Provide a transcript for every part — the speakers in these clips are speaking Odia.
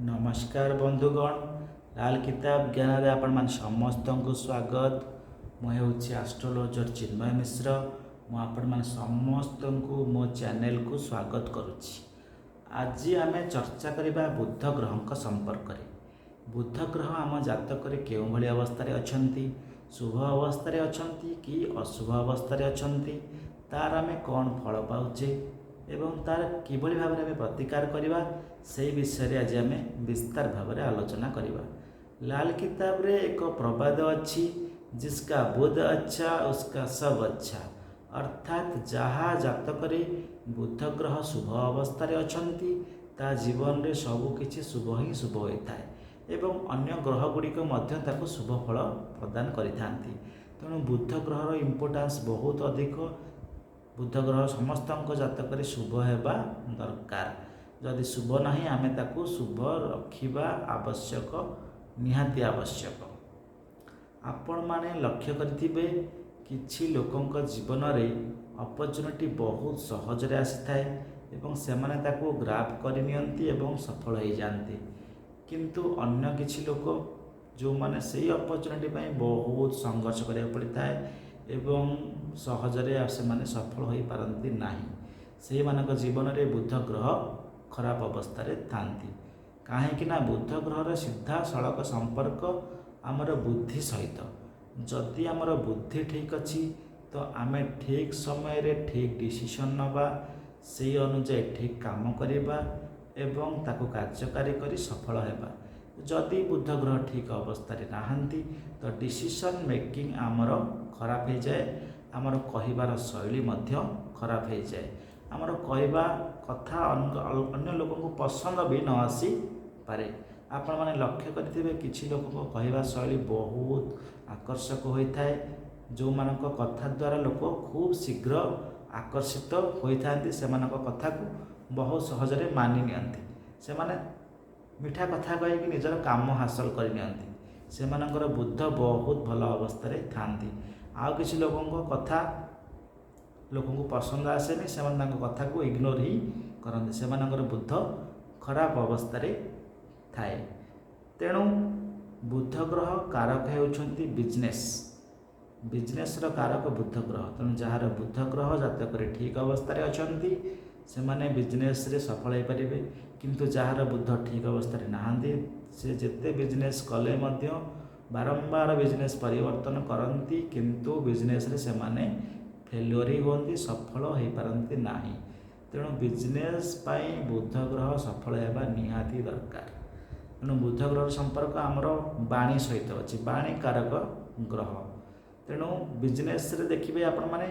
ନମସ୍କାର ବନ୍ଧୁଗଣ, ଲାଲ କିତାବ ଜ୍ଞାନରେ ଆପଣମାନେ ସମସ୍ତଙ୍କୁ ସ୍ୱାଗତ। ମୁଁ ହେଉଛି ଆଷ୍ଟ୍ରୋଲୋଜର ଚିନ୍ମୟ ମିଶ୍ର। ମୁଁ ଆପଣମାନେ ସମସ୍ତଙ୍କୁ ମୋ ଚ୍ୟାନେଲକୁ ସ୍ୱାଗତ କରୁଛି। ଆଜି ଆମେ ଚର୍ଚ୍ଚା କରିବା ବୁଧ ଗ୍ରହଙ୍କ ସମ୍ପର୍କରେ। ବୁଧ ଗ୍ରହ ଆମ ଜାତକରେ କେଉଁଭଳି ଅବସ୍ଥାରେ ଅଛନ୍ତି, ଶୁଭ ଅବସ୍ଥାରେ ଅଛନ୍ତି କି ଅଶୁଭ ଅବସ୍ଥାରେ ଅଛନ୍ତି, ତାର ଆମେ କ'ଣ ଫଳ ପାଉଛେ ଏବଂ ତାର କିଭଳି ଭାବରେ ଆମେ ପ୍ରତିକାର କରିବା, ସେଇ ବିଷୟରେ ଆଜି ଆମେ ବିସ୍ତାର ଭାବରେ ଆଲୋଚନା କରିବା। ଲାଲ କିତାବରେ ଏକ ପ୍ରବାଦ ଅଛି, "जिसका बुध अच्छा उसका सब अच्छा"। ଅର୍ଥାତ୍ ଯାହା ଜାତକରେ ବୁଧ ଗ୍ରହ ଶୁଭ ଅବସ୍ଥାରେ ଅଛନ୍ତି, ତା ଜୀବନରେ ସବୁ କିଛି ଶୁଭ ହିଁ ଶୁଭ ହୋଇଥାଏ ଏବଂ ଅନ୍ୟ ଗ୍ରହ ଗୁଡ଼ିକ ମଧ୍ୟ ତାକୁ ଶୁଭ ଫଳ ପ୍ରଦାନ କରିଥାନ୍ତି। ତେଣୁ ବୁଧ ଗ୍ରହର ଇମ୍ପୋର୍ଟାନ୍ସ ବହୁତ ଅଧିକ। ବୁଧ ଗ୍ରହ ସମସ୍ତଙ୍କ ଜାତକରେ ଶୁଭ ହେବା ଦରକାର। ଯଦି ଶୁଭ ନାହିଁ, ଆମେ ତାକୁ ଶୁଭ ରଖିବା ଆବଶ୍ୟକ, ନିହାତି ଆବଶ୍ୟକ। ଆପଣମାନେ ଲକ୍ଷ୍ୟ କରିଥିବେ, କିଛି ଲୋକଙ୍କ ଜୀବନରେ ଅପରଚୁନିଟି ବହୁତ ସହଜରେ ଆସିଥାଏ ଏବଂ ସେମାନେ ତାକୁ ଗ୍ରାବ୍ କରିନିଅନ୍ତି ଏବଂ ସଫଳ ହେଇଯାଆନ୍ତି। କିନ୍ତୁ ଅନ୍ୟ କିଛି ଲୋକ ଯେଉଁମାନେ ସେଇ ଅପରଚୁନିଟି ପାଇଁ ବହୁତ ସଂଘର୍ଷ କରିବାକୁ ପଡ଼ିଥାଏ ଏବଂ ସହଜରେ ସେମାନେ ସଫଳ ହୋଇପାରନ୍ତି ନାହିଁ, ସେଇମାନଙ୍କ ଜୀବନରେ ବୁଧ ଗ୍ରହ ଖରାପ ଅବସ୍ଥାରେ ଥାନ୍ତି। କାହିଁକି ନା ବୁଧ ଗ୍ରହର ସିଧାସଳଖ ସମ୍ପର୍କ ଆମର ବୁଦ୍ଧି ସହିତ। ଯଦି ଆମର ବୁଦ୍ଧି ଠିକ୍ ଅଛି, ତ ଆମେ ଠିକ୍ ସମୟରେ ଠିକ୍ ଡିସିସନ୍ ନେବା, ସେଇ ଅନୁଯାୟୀ ଠିକ୍ କାମ କରିବା ଏବଂ ତାକୁ କାର୍ଯ୍ୟକାରୀ କରି ସଫଳ ହେବା। ଯଦି ବୁଧ ଗ୍ରହ ଠିକ୍ ଅବସ୍ଥାରେ ନାହାନ୍ତି, ତ ଡିସିସନ୍ ମେକିଂ ଆମର ଖରାପ ହେଇଯାଏ, ଆମର କହିବାର ଶୈଳୀ ମଧ୍ୟ ଖରାପ ହେଇଯାଏ, ଆମର କହିବା କଥା ଅନ୍ୟ ଲୋକଙ୍କୁ ପସନ୍ଦ ବି ନ ଆସିପାରେ। ଆପଣମାନେ ଲକ୍ଷ୍ୟ କରିଥିବେ, କିଛି ଲୋକଙ୍କ କହିବା ଶୈଳୀ ବହୁତ ଆକର୍ଷକ ହୋଇଥାଏ, ଯେଉଁମାନଙ୍କ କଥା ଦ୍ୱାରା ଲୋକ ଖୁବ୍ ଶୀଘ୍ର ଆକର୍ଷିତ ହୋଇଥାନ୍ତି, ସେମାନଙ୍କ କଥାକୁ ବହୁତ ସହଜରେ ମାନି ନିଅନ୍ତି। ସେମାନେ ମିଠା କଥା କହିକି ନିଜର କାମ ହାସଲ କରିନିଅନ୍ତି। ସେମାନଙ୍କର ବୁଧ ବହୁତ ଭଲ ଅବସ୍ଥାରେ ଥାନ୍ତି। ଆଉ କିଛି ଲୋକଙ୍କ କଥା ଲୋକଙ୍କୁ ପସନ୍ଦ ଆସେନି, ସେମାନେ ତାଙ୍କ କଥାକୁ ଇଗ୍ନୋର ହିଁ କରନ୍ତି। ସେମାନଙ୍କର ବୁଧ ଖରାପ ଅବସ୍ଥାରେ ଥାଏ। ତେଣୁ ବୁଧ ଗ୍ରହ କାରକ ହେଉଛନ୍ତି ବିଜନେସ୍। ବିଜନେସ୍ର କାରକ ବୁଧ ଗ୍ରହ। ତେଣୁ ଯାହାର ବୁଧ ଗ୍ରହ ଜାତକରେ ଠିକ୍ ଅବସ୍ଥାରେ ଅଛନ୍ତି, ସେମାନେ ବିଜନେସ୍ରେ ସଫଳ ହୋଇପାରିବେ। କିନ୍ତୁ ଯାହାର ବୁଧ ଠିକ୍ ଅବସ୍ଥାରେ ନାହାନ୍ତି, ସେ ଯେତେ ବିଜନେସ୍ କଲେ ମଧ୍ୟ ବାରମ୍ବାର ବିଜନେସ୍ ପରିବର୍ତ୍ତନ କରନ୍ତି, କିନ୍ତୁ ବିଜନେସ୍ରେ ସେମାନେ ଫେଲୁଅର୍ ହିଁ ହୁଅନ୍ତି, ସଫଳ ହୋଇପାରନ୍ତି ନାହିଁ। ତେଣୁ ବିଜନେସ୍ ପାଇଁ ବୁଧ ଗ୍ରହ ସଫଳ ହେବା ନିହାତି ଦରକାର। ତେଣୁ ବୁଧ ଗ୍ରହର ସମ୍ପର୍କ ଆମର ବାଣୀ ସହିତ ଅଛି, ବାଣୀ କାରକ ଗ୍ରହ। ତେଣୁ ବିଜନେସ୍ରେ ଦେଖିବେ ଆପଣମାନେ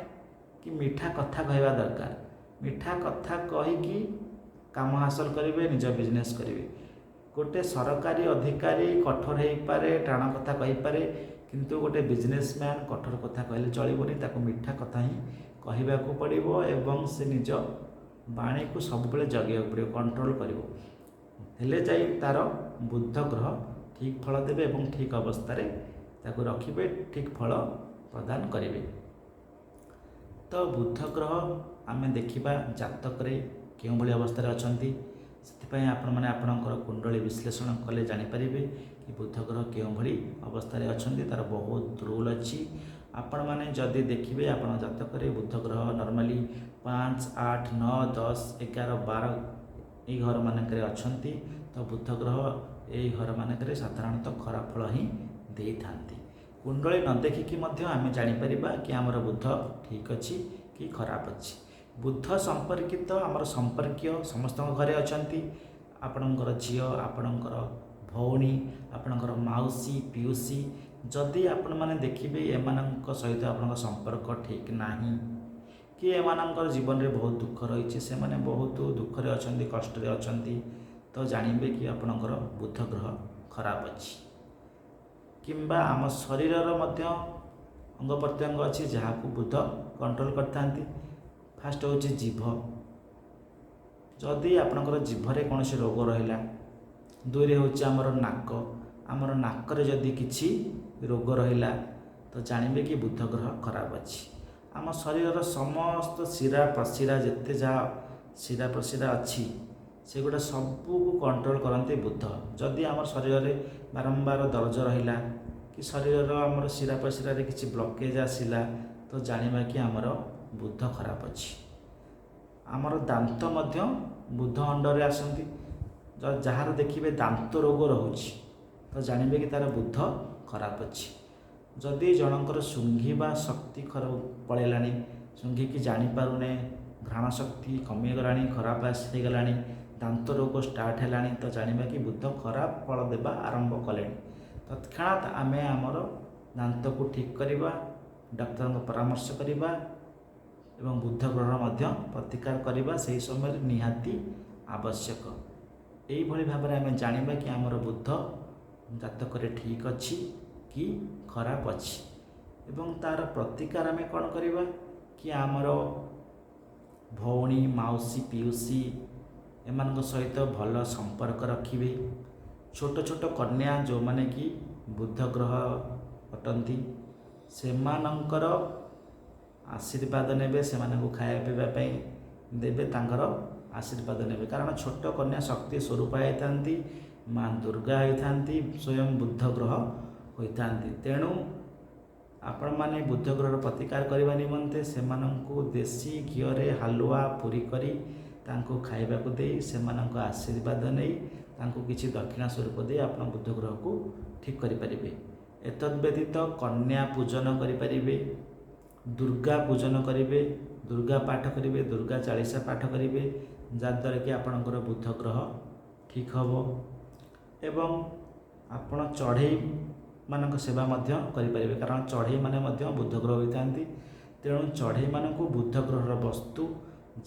କି ମିଠା କଥା କହିବା ଦରକାର। ମିଠା କଥା କହିକି କାମ ହାସଲ କରିବେ, ନିଜ ବିଜନେସ୍ କରିବେ। ଗୋଟେ ସରକାରୀ ଅଧିକାରୀ କଠୋର ହେଇପାରେ, ଟାଣ କଥା କହିପାରେ, କିନ୍ତୁ ଗୋଟେ ବିଜନେସମ୍ୟାନ୍ କଠୋର କଥା କହିଲେ ଚଳିବନି। ତାକୁ ମିଠା କଥା ହିଁ କହିବାକୁ ପଡ଼ିବ ଏବଂ ସେ ନିଜ ବାଣୀକୁ ସବୁବେଳେ ଜଗିବାକୁ ପଡ଼ିବ, କଣ୍ଟ୍ରୋଲ କରିବ। ହେଲେ ଯାଇ ତାର ବୁଧ ଗ୍ରହ ଠିକ୍ ଫଳ ଦେବେ ଏବଂ ଠିକ୍ ଅବସ୍ଥାରେ ତାକୁ ରଖିବେ, ଠିକ୍ ଫଳ ପ୍ରଦାନ କରିବେ। ତ ବୁଧ ଗ୍ରହ ଆମେ ଦେଖିବା ଜାତକରେ କେଉଁଭଳି ଅବସ୍ଥାରେ ଅଛନ୍ତି। ସେଥିପାଇଁ ଆପଣମାନେ ଆପଣଙ୍କର କୁଣ୍ଡଳୀ ବିଶ୍ଳେଷଣ କଲେ ଜାଣିପାରିବେ କି ବୁଧ ଗ୍ରହ କେଉଁଭଳି ଅବସ୍ଥାରେ ଅଛନ୍ତି। ତା'ର ବହୁତ ରୋଲ୍ ଅଛି। ଆପଣମାନେ ଯଦି ଦେଖିବେ, ଆପଣ ଜାତକରେ ବୁଧ ଗ୍ରହ ନର୍ମାଲି 5, 8, 9, 10, 11, 12 ଏଇ ଘରମାନଙ୍କରେ ଅଛନ୍ତି, ତ ବୁଧ ଗ୍ରହ ଏଇ ଘରମାନଙ୍କରେ ସାଧାରଣତଃ ଖରାପ ଫଳ ହିଁ ଦେଇଥାନ୍ତି। କୁଣ୍ଡଳୀ ନ ଦେଖିକି ମଧ୍ୟ ଆମେ ଜାଣିପାରିବା କି ଆମର ବୁଧ ଠିକ୍ ଅଛି କି ଖରାପ ଅଛି। ବୁଧ ସମ୍ପର୍କିତ ଆମର ସମ୍ପର୍କୀୟ ସମସ୍ତଙ୍କ ଘରେ ଅଛନ୍ତି। ଆପଣଙ୍କର ଝିଅ, ଆପଣଙ୍କର ଭଉଣୀ, ଆପଣଙ୍କର ମାଉସୀ, ପିଉସୀ, ଯଦି ଆପଣମାନେ ଦେଖିବେ ଏମାନଙ୍କ ସହିତ ଆପଣଙ୍କ ସମ୍ପର୍କ ଠିକ୍ ନାହିଁ କି ଏମାନଙ୍କର ଜୀବନରେ ବହୁତ ଦୁଃଖ ରହିଛି, ସେମାନେ ବହୁତ ଦୁଃଖରେ ଅଛନ୍ତି, କଷ୍ଟରେ ଅଛନ୍ତି, ତ ଜାଣିବେ କି ଆପଣଙ୍କର ବୁଧ ଗ୍ରହ ଖରାପ ଅଛି। କିମ୍ବା ଆମ ଶରୀରର ମଧ୍ୟ ଅଙ୍ଗ ପ୍ରତ୍ୟଙ୍ଗ ଅଛି, ଯାହାକୁ ବୁଧ କଣ୍ଟ୍ରୋଲ କରିଥାନ୍ତି। ଫାଷ୍ଟ ହେଉଛି ଜିଭ। ଯଦି ଆପଣଙ୍କର ଜିଭରେ କୌଣସି ରୋଗ ରହିଲା। ଦୁଇରେ ହେଉଛି ଆମର ନାକ। ଆମର ନାକରେ ଯଦି କିଛି ରୋଗ ରହିଲା, ତ ଜାଣିବେ କି ବୁଧ ଗ୍ରହ ଖରାପ ଅଛି। ଆମ ଶରୀରର ସମସ୍ତ ଶିରା ପ୍ରଶିରା, ଯେତେ ଯାହା ଶିରା ପ୍ରଶିରା ଅଛି, ସେଗୁଡ଼ା ସବୁକୁ କଣ୍ଟ୍ରୋଲ କରନ୍ତି ବୁଧ। ଯଦି ଆମର ଶରୀରରେ ବାରମ୍ବାର ଦରଜ ରହିଲା କି ଶରୀରର ଆମର ଶିରା ପ୍ରଶିରାରେ କିଛି ବ୍ଲକେଜ୍ ଆସିଲା, ତ ଜାଣିବା କି ଆମର ବୁଧ ଖରାପ ଅଛି। ଆମର ଦାନ୍ତ ମଧ୍ୟ ବୁଧ ଅଣ୍ଡରରେ ଆସନ୍ତି। ଯାହାର ଦେଖିବେ ଦାନ୍ତ ରୋଗ ରହୁଛି, ତ ଜାଣିବେ କି ତା'ର ବୁଧ ଖରାପ ଅଛି। ଯଦି ଜଣଙ୍କର ଶୁଙ୍ଘିବା ଶକ୍ତି ପଳେଇଲାଣି, ଶୁଙ୍ଘିକି ଜାଣିପାରୁନେ, ଘ୍ରାଣ ଶକ୍ତି କମିଗଲାଣି, ଖରାପ ହେଇଗଲାଣି, ଦାନ୍ତ ରୋଗ ଷ୍ଟାର୍ଟ ହେଲାଣି, ତ ଜାଣିବା କି ବୁଧ ଖରାପ ଫଳ ଦେବା ଆରମ୍ଭ କଲେଣି। ତତ୍କ୍ଷଣାତ୍ ଆମେ ଆମର ଦାନ୍ତକୁ ଠିକ୍ କରିବା, ଡାକ୍ତରଙ୍କ ପରାମର୍ଶ କରିବା ଏବଂ ବୁଧ ଗ୍ରହର ମଧ୍ୟ ପ୍ରତିକାର କରିବା ସେହି ସମୟରେ ନିହାତି ଆବଶ୍ୟକ। ଏଇଭଳି ଭାବରେ ଆମେ ଜାଣିବା କି ଆମର ବୁଧ ଜାତକରେ ଠିକ୍ ଅଛି କି ଖରାପ ଅଛି ଏବଂ ତା'ର ପ୍ରତିକାର ଆମେ କ'ଣ କରିବା କି ଆମର ଭଉଣୀ, ମାଉସୀ, ପିଉସୀ ଏମାନଙ୍କ ସହିତ ଭଲ ସମ୍ପର୍କ ରଖିବେ। ଛୋଟ ଛୋଟ କନ୍ୟା ଯେଉଁମାନେ କି ବୁଧ ଗ୍ରହ ଅଟନ୍ତି, ସେମାନଙ୍କର ଆଶୀର୍ବାଦ ନେବେ, ସେମାନଙ୍କୁ ଖାଇବା ପିଇବା ପାଇଁ ଦେବେ, ତାଙ୍କର ଆଶୀର୍ବାଦ ନେବେ। କାରଣ ଛୋଟ କନ୍ୟା ଶକ୍ତି ସ୍ୱରୂପ ହେଇଥାନ୍ତି, ମା ଦୁର୍ଗା ହୋଇଥାନ୍ତି, ସ୍ୱୟଂ ବୁଧ ଗ୍ରହ ହୋଇଥାନ୍ତି। ତେଣୁ ଆପଣମାନେ ବୁଧ ଗ୍ରହର ପ୍ରତିକାର କରିବା ନିମନ୍ତେ ସେମାନଙ୍କୁ ଦେଶୀ ଘିଅରେ ହାଲୁଆ ପୁରୀ କରି ତାଙ୍କୁ ଖାଇବାକୁ ଦେଇ, ସେମାନଙ୍କ ଆଶୀର୍ବାଦ ନେଇ, ତାଙ୍କୁ କିଛି ଦକ୍ଷିଣା ସ୍ୱରୂପ ଦେଇ ଆପଣ ବୁଧ ଗ୍ରହକୁ ଠିକ୍ କରିପାରିବେ। ଏତଦ୍ ବ୍ୟତୀତ କନ୍ୟା ପୂଜନ କରିପାରିବେ, ଦୁର୍ଗା ପୂଜନ କରିବେ, ଦୁର୍ଗା ପାଠ କରିବେ, ଦୁର୍ଗା ଚାଳିଶା ପାଠ କରିବେ, ଯାହାଦ୍ୱାରା କି ଆପଣଙ୍କର ବୁଧ ଗ୍ରହ ଠିକ୍ ହେବ। ଏବଂ ଆପଣ ଚଢ଼େଇମାନଙ୍କ ସେବା ମଧ୍ୟ କରିପାରିବେ, କାରଣ ଚଢ଼େଇମାନେ ମଧ୍ୟ ବୁଧ ଗ୍ରହ ହୋଇଥାନ୍ତି। ତେଣୁ ଚଢ଼େଇମାନଙ୍କୁ ବୁଧ ଗ୍ରହର ବସ୍ତୁ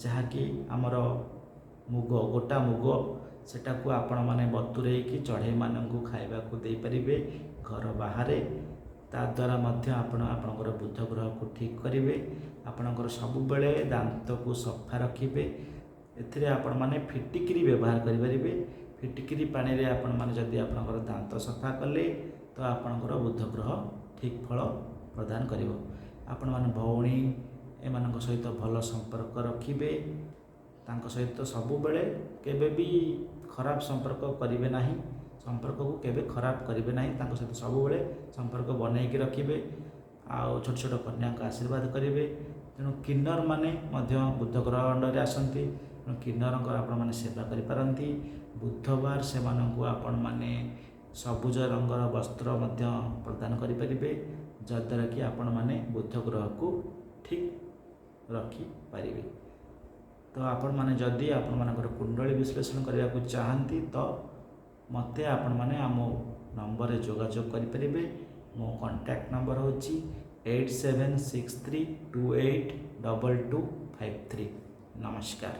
ଯାହାକି ଆମର ମୁଗ, ଗୋଟା ମୁଗ, ସେଟାକୁ ଆପଣମାନେ ବତୁରେଇକି ଚଢ଼େଇମାନଙ୍କୁ ଖାଇବାକୁ ଦେଇପାରିବେ ଘର ବାହାରେ। ତାଦ୍ୱାରା ମଧ୍ୟ ଆପଣ ଆପଣଙ୍କର ବୁଧ ଗ୍ରହକୁ ଠିକ୍ କରିବେ। ଆପଣଙ୍କର ସବୁବେଳେ ଦାନ୍ତକୁ ସଫା ରଖିବେ। ଏଥିରେ ଆପଣମାନେ ଫିଟିକିରି ବ୍ୟବହାର କରିପାରିବେ। ଫିଟିକିରି ପାଣିରେ ଆପଣମାନେ ଯଦି ଆପଣଙ୍କର ଦାନ୍ତ ସଫା କଲେ, ତ ଆପଣଙ୍କର ବୁଧ ଗ୍ରହ ଠିକ୍ ଫଳ ପ୍ରଦାନ କରିବ। ଆପଣମାନେ ଭଉଣୀ ଏମାନଙ୍କ ସହିତ ଭଲ ସମ୍ପର୍କ ରଖିବେ। ତାଙ୍କ ସହିତ ସବୁବେଳେ କେବେ ବି ଖରାପ ସମ୍ପର୍କ କରିବେ ନାହିଁ, ସମ୍ପର୍କକୁ କେବେ ଖରାପ କରିବେ ନାହିଁ। ତାଙ୍କ ସହିତ ସବୁବେଳେ ସମ୍ପର୍କ ବନେଇକି ରଖିବେ ଆଉ ଛୋଟ ଛୋଟ କନ୍ୟାଙ୍କ ଆଶୀର୍ବାଦ କରିବେ। ତେଣୁ କିନ୍ନରମାନେ ମଧ୍ୟ ବୁଧ ଗ୍ରହ ଅଣ୍ଡରରେ ଆସନ୍ତି। ତେଣୁ କିନ୍ନରଙ୍କର ଆପଣମାନେ ସେବା କରିପାରନ୍ତି। ବୁଧବାର ସେମାନଙ୍କୁ ଆପଣମାନେ ସବୁଜ ରଙ୍ଗର ବସ୍ତ୍ର ମଧ୍ୟ ପ୍ରଦାନ କରିପାରିବେ, ଯଦ୍ୱାରା କି ଆପଣମାନେ ବୁଧ ଗ୍ରହକୁ ଠିକ୍ ରଖିପାରିବେ। ତ ଆପଣମାନେ ଯଦି ଆପଣମାନଙ୍କର କୁଣ୍ଡଳୀ ବିଶ୍ଳେଷଣ କରିବାକୁ ଚାହାନ୍ତି, ତ ମୋତେ ଆପଣମାନେ ଆମ ନମ୍ବରରେ ଯୋଗାଯୋଗ କରିପାରିବେ। ମୋ କଣ୍ଟାକ୍ଟ ନମ୍ବର ହେଉଛି 8763282253। ନମସ୍କାର।